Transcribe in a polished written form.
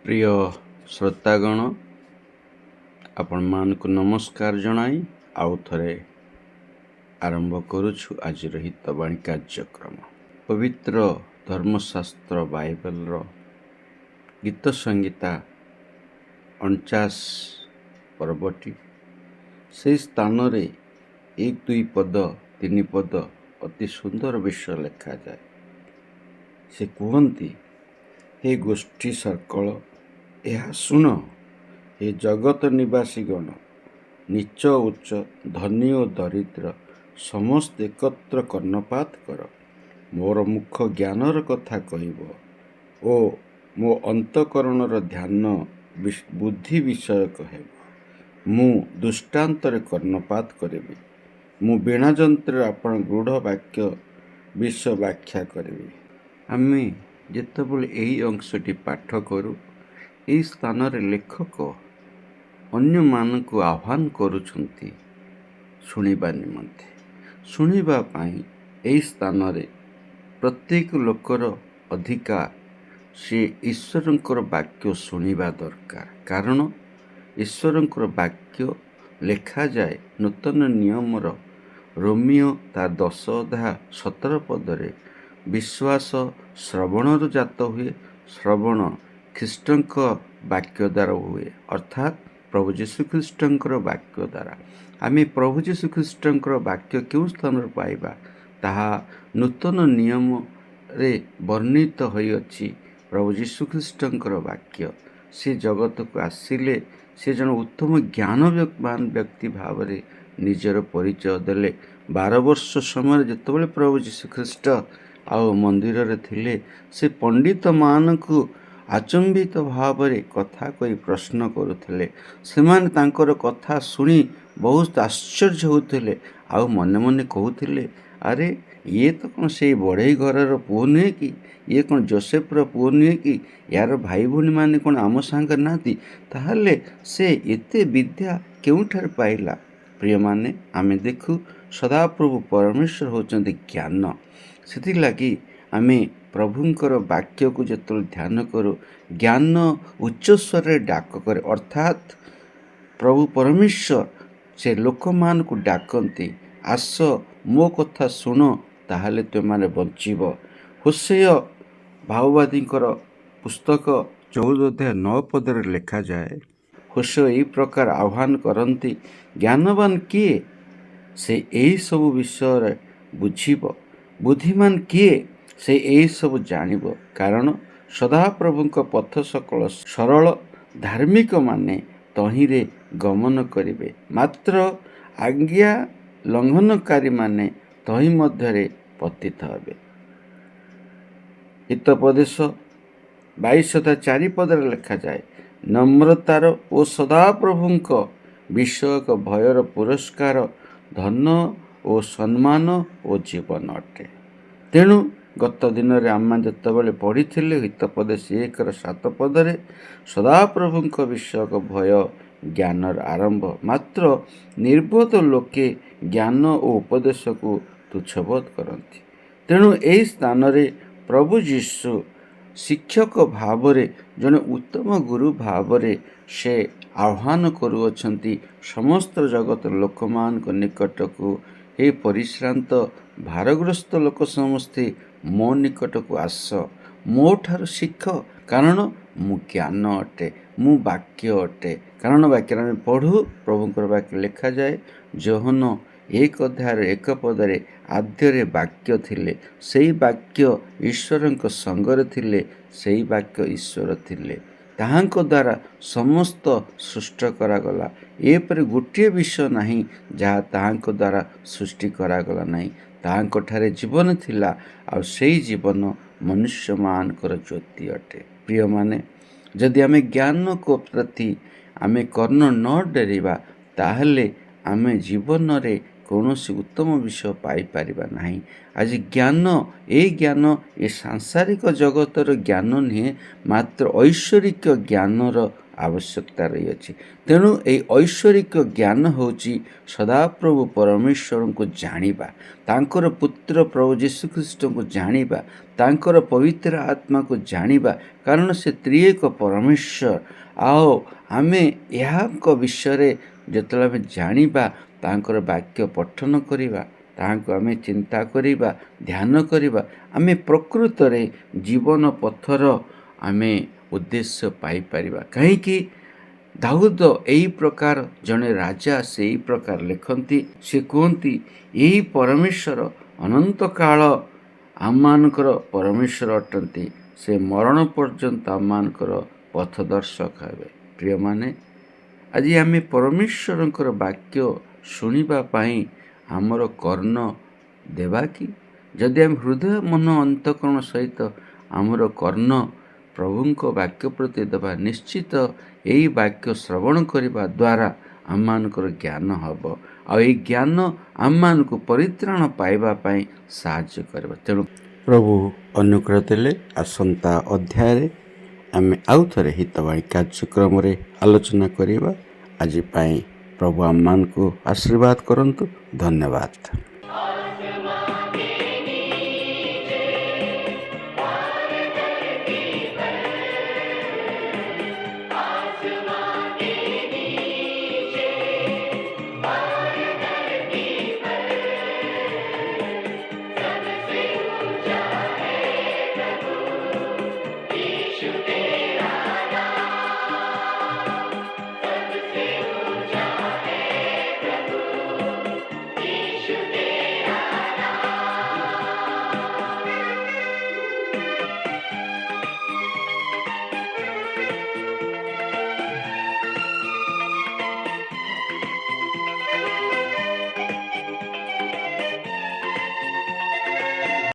ପ୍ରିୟ ଶ୍ରୋତାଗଣ, ଆପଣମାନଙ୍କୁ ନମସ୍କାର ଜଣାଇ ଆଉ ଥରେ ଆରମ୍ଭ କରୁଛୁ ଆଜିର ହିତବାଣୀ କାର୍ଯ୍ୟକ୍ରମ। ପବିତ୍ର ଧର୍ମଶାସ୍ତ୍ର ବାଇବେଲର ଗୀତ ସଂହିତା 49 ପର୍ବଟି, ସେହି ସ୍ଥାନରେ 1, 2 ପଦ, 3 ପଦ ଅତି ସୁନ୍ଦର ବିଷୟ ଲେଖାଯାଏ। ସେ କୁହନ୍ତି, ହେ ଗୋଷ୍ଠୀ ସକଳ, ଏହା ଶୁଣ। ହେ ଜଗତ ନିବାସୀଗଣ, ନୀଚ ଉଚ୍ଚ, ଧନୀ ଓ ଦରିଦ୍ର ସମସ୍ତେ ଏକତ୍ର କର୍ଣ୍ଣପାତ କର। ମୋର ମୁଖ ଜ୍ଞାନର କଥା କହିବ ଓ ମୋ ଅନ୍ତଃକରଣର ଧ୍ୟାନ ବୁଦ୍ଧି ବିଷୟକ ହେବ। ମୁଁ ଦୃଷ୍ଟାନ୍ତରେ କର୍ଣ୍ଣପାତ କରିବି, ମୁଁ ବୀଣା ଯନ୍ତ୍ରରେ ଆପଣ ଗୂଢ଼ ବାକ୍ୟ ବିଷୟ ବ୍ୟାଖ୍ୟା କରିବି। ଆମେ ଯେତେବେଳେ ଏହି ଅଂଶଟି ପାଠ କରୁ, ଏହି ସ୍ଥାନରେ ଲେଖକ ଅନ୍ୟମାନଙ୍କୁ ଆହ୍ୱାନ କରୁଛନ୍ତି ଶୁଣିବା ନିମନ୍ତେ, ଶୁଣିବା ପାଇଁ। ଏହି ସ୍ଥାନରେ ପ୍ରତ୍ୟେକ ଲୋକର ଅଧିକାର, ସେ ଈଶ୍ୱରଙ୍କର ବାକ୍ୟ ଶୁଣିବା ଦରକାର। କାରଣ ଈଶ୍ୱରଙ୍କର ବାକ୍ୟ ଲେଖାଯାଏ ନୂତନ ନିୟମର ରୋମୀୟ ତା 10 ଅଧ୍ୟାୟ 17 ପଦରେ, ବିଶ୍ୱାସ ଶ୍ରବଣରୁ ଜାତ ହୁଏ, ଶ୍ରବଣ ଖ୍ରୀଷ୍ଟଙ୍କ ବାକ୍ୟ ଦ୍ୱାରା ହୁଏ, ଅର୍ଥାତ୍ ପ୍ରଭୁ ଯୀଶୁଖ୍ରୀଷ୍ଟଙ୍କର ବାକ୍ୟ ଦ୍ୱାରା। ଆମେ ପ୍ରଭୁ ଯୀଶୁଖ୍ରୀଷ୍ଟଙ୍କର ବାକ୍ୟ କେଉଁ ସ୍ଥାନରୁ ପାଇବା? ତାହା ନୂତନ ନିୟମରେ ବର୍ଣ୍ଣିତ ହୋଇଅଛି। ପ୍ରଭୁ ଯୀଶୁଖ୍ରୀଷ୍ଟଙ୍କର ବାକ୍ୟ, ସେ ଜଗତକୁ ଆସିଲେ, ସେ ଜଣେ ଉତ୍ତମ ଜ୍ଞାନବାନ ବ୍ୟକ୍ତି ଭାବରେ ନିଜର ପରିଚୟ ଦେଲେ। 12 ବର୍ଷ ସମୟରେ ଯେତେବେଳେ ପ୍ରଭୁ ଯୀଶୁଖ୍ରୀଷ୍ଟ ଆଉ ମନ୍ଦିରରେ ଥିଲେ, ସେ ପଣ୍ଡିତମାନଙ୍କୁ ଆଚମ୍ବିତ ଭାବରେ କଥା କହି ପ୍ରଶ୍ନ କରୁଥିଲେ। ସେମାନେ ତାଙ୍କର କଥା ଶୁଣି ବହୁତ ଆଶ୍ଚର୍ଯ୍ୟ ହେଉଥିଲେ ଆଉ ମନେ ମନେ କହୁଥିଲେ, ଆରେ, ଇଏ ତ କ'ଣ ସେଇ ବଢ଼େଇ ଘରର ପୁଅ ନୁହେଁ କି? ଇଏ କ'ଣ ଜୋସେଫର ପୁଅ ନୁହେଁ କି? ୟାର ଭାଇ ଭଉଣୀମାନେ କ'ଣ ଆମ ସାଙ୍ଗରେ ନାହାନ୍ତି? ତାହେଲେ ସେ ଏତେ ବିଦ୍ୟା କେଉଁଠାରୁ ପାଇଲା? ପ୍ରିୟମାନେ, ଆମେ ଦେଖୁ ସଦାପ୍ରଭୁ ପରମେଶ୍ୱର ହେଉଛନ୍ତି ଜ୍ଞାନ। ସେଥିଲାଗି ଆମେ ପ୍ରଭୁଙ୍କର ବାକ୍ୟକୁ ଯେତେବେଳେ ଧ୍ୟାନ କରୁ, ଜ୍ଞାନ ଉଚ୍ଚସ୍ୱରରେ ଡାକ କରେ। ଅର୍ଥାତ୍ ପ୍ରଭୁ ପରମେଶ୍ୱର ସେ ଲୋକମାନଙ୍କୁ ଡାକନ୍ତି, ଆସ, ମୋ କଥା ଶୁଣ, ତାହେଲେ ତୁମେମାନେ ବଞ୍ଚିବ। ହୋଶେୟ ଭାବବାଦୀଙ୍କର ପୁସ୍ତକ 14 ଅଧ୍ୟାୟ 9 ପଦରେ ଲେଖାଯାଏ, ହୋଶେୟ ଏହି ପ୍ରକାର ଆହ୍ୱାନ କରନ୍ତି, ଜ୍ଞାନବାନ କିଏ? ସେ ଏହିସବୁ ବିଷୟରେ ବୁଝିବ। ବୁଦ୍ଧିମାନ କିଏ? ସେ ଏହିସବୁ ଜାଣିବ। କାରଣ ସଦାପ୍ରଭୁଙ୍କ ପଥ ସକଳ ସରଳ, ଧାର୍ମିକମାନେ ତହିଁରେ ଗମନ କରିବେ, ମାତ୍ର ଆଜ୍ଞା ଲଙ୍ଘନକାରୀମାନେ ତହିଁ ମଧ୍ୟରେ ପତିତ ହେବେ। ହିତୋପଦେଶ 22 ଅଧ୍ୟାୟ 4 ପଦରେ ଲେଖାଯାଏ, ନମ୍ରତାର ଓ ସଦାପ୍ରଭୁଙ୍କ ବିଷୟକ ଭୟର ପୁରସ୍କାର ଧନ ଓ ସମ୍ମାନ ଓ ଜୀବନ ଅଟେ। ତେଣୁ ଗତ ଦିନରେ ଆମେ ଯେତେବେଳେ ପଢ଼ିଥିଲେ ହିତୋପଦେଶ 1ର 7 ପଦରେ, ସଦାପ୍ରଭୁଙ୍କ ବିଷୟକ ଭୟ ଜ୍ଞାନର ଆରମ୍ଭ, ମାତ୍ର ନିର୍ବୋଧ ଲୋକେ ଜ୍ଞାନ ଓ ଉପଦେଶକୁ ତୁଚ୍ଛବୋଧ କରନ୍ତି। ତେଣୁ ଏହି ସ୍ଥାନରେ ପ୍ରଭୁ ଯୀଶୁ ଶିକ୍ଷକ ଭାବରେ, ଜଣେ ଉତ୍ତମ ଗୁରୁ ଭାବରେ ସେ ଆହ୍ୱାନ କରୁଅଛନ୍ତି ସମସ୍ତ ଜଗତର ଲୋକମାନଙ୍କ ନିକଟକୁ, ହେ ପରିଶ୍ରାନ୍ତ ଭାରଗ୍ରସ୍ତ ଲୋକ ସମସ୍ତେ, ମୋ ନିକଟକୁ ଆସ, ମୋ ଠାରୁ ଶିଖ, କାରଣ ମୁଁ ଜ୍ଞାନ ଅଟେ, ମୁଁ ବାକ୍ୟ ଅଟେ। କାରଣ ବାକ୍ୟରେ ଆମେ ପଢ଼ୁ, ପ୍ରଭୁଙ୍କର ବାକ୍ୟ ଲେଖାଯାଏ ଯୋହନ 1 ଅଧ୍ୟାୟର 1 ପଦରେ, ଆଦ୍ୟରେ ବାକ୍ୟ ଥିଲେ, ସେଇ ବାକ୍ୟ ଈଶ୍ୱରଙ୍କ ସଙ୍ଗରେ ଥିଲେ, ସେଇ ବାକ୍ୟ ଈଶ୍ୱର ଥିଲେ। ତାହାଙ୍କ ଦ୍ୱାରା ସମସ୍ତ ସୃଷ୍ଟ କରାଗଲା। ଏପରି ଗୋଟିଏ ବିଷୟ ନାହିଁ ଯାହା ତାହାଙ୍କ ଦ୍ୱାରା ସୃଷ୍ଟି କରାଗଲା ନାହିଁ। ତାହାଙ୍କଠାରେ ଜୀବନ ଥିଲା, ଆଉ ସେଇ ଜୀବନ ମନୁଷ୍ୟମାନଙ୍କର ଜ୍ୟୋତି ଅଟେ। ପ୍ରିୟମାନେ, ଯଦି ଆମେ ଜ୍ଞାନକୁ ପ୍ରତି ଆମେ କର୍ଣ୍ଣ ନ ଡେରିବା, ତାହେଲେ ଆମେ ଜୀବନରେ କୌଣସି ଉତ୍ତମ ବିଷୟ ପାଇପାରିବା ନାହିଁ। ଆଜି ଜ୍ଞାନ, ଏଇ ଜ୍ଞାନ ଏ ସାଂସାରିକ ଜଗତର ଜ୍ଞାନ ନୁହେଁ, ମାତ୍ର ଐଶ୍ୱରିକ ଜ୍ଞାନର ଆବଶ୍ୟକତା ରହିଅଛି। ତେଣୁ ଏହି ଐଶ୍ୱରିକ ଜ୍ଞାନ ହେଉଛି ସଦାପ୍ରଭୁ ପରମେଶ୍ୱରଙ୍କୁ ଜାଣିବା, ତାଙ୍କର ପୁତ୍ର ପ୍ରଭୁ ଯୀଶୁଖ୍ରୀଷ୍ଟଙ୍କୁ ଜାଣିବା, ତାଙ୍କର ପବିତ୍ର ଆତ୍ମାକୁ ଜାଣିବା, କାରଣ ସେ ତ୍ରିଏକ ପରମେଶ୍ୱର। ଆଉ ଆମେ ଏହାଙ୍କ ବିଷୟରେ ଯେତେବେଳେ ଆମେ ଜାଣିବା, ତାଙ୍କର ବାକ୍ୟ ପଠନ କରିବା, ତାହାଙ୍କୁ ଆମେ ଚିନ୍ତା କରିବା, ଧ୍ୟାନ କରିବା, ଆମେ ପ୍ରକୃତରେ ଜୀବନ ପଥର ଆମେ ଉଦ୍ଦେଶ୍ୟ ପାଇପାରିବା। କାହିଁକି ଦାଉଦ ଏହି ପ୍ରକାର ଜଣେ ରାଜା, ସେ ଏହି ପ୍ରକାର ଲେଖନ୍ତି। ସେ କୁହନ୍ତି, ଏହି ପରମେଶ୍ୱର ଅନନ୍ତକାଳ ଆମମାନଙ୍କର ପରମେଶ୍ୱର ଅଟନ୍ତି, ସେ ମରଣ ପର୍ଯ୍ୟନ୍ତ ଆମମାନଙ୍କର ପଥଦର୍ଶକ ହେବେ। ପ୍ରିୟମାନେ, ଆଜି ଆମେ ପରମେଶ୍ୱରଙ୍କର ବାକ୍ୟ ଶୁଣିବା ପାଇଁ ଆମର କର୍ଣ୍ଣ ଦେବା କି? ଯଦି ଆମେ ହୃଦୟ, ମନ, ଅନ୍ତଃକରଣ ସହିତ ଆମର କର୍ଣ୍ଣ ପ୍ରଭୁଙ୍କ ବାକ୍ୟ ପ୍ରତି ଦେବା, ନିଶ୍ଚିତ ଏହି ବାକ୍ୟ ଶ୍ରବଣ କରିବା ଦ୍ୱାରା ଆମମାନଙ୍କର ଜ୍ଞାନ ହେବ, ଆଉ ଏହି ଜ୍ଞାନ ଆମମାନଙ୍କୁ ପରିତ୍ରାଣ ପାଇବା ପାଇଁ ସାହାଯ୍ୟ କରିବ। ତେଣୁ ପ୍ରଭୁ ଅନୁଗ୍ରହ ଦେଲେ ଆସନ୍ତା ଅଧ୍ୟାୟରେ ଆମେ ଆଉ ଥରେ ହିତବାଣୀ କାର୍ଯ୍ୟକ୍ରମରେ ଆଲୋଚନା କରିବା। ଆଜି ପାଇଁ ପ୍ରଭୁ ଆମମାନଙ୍କୁ ଆଶୀର୍ବାଦ କରନ୍ତୁ। ଧନ୍ୟବାଦ।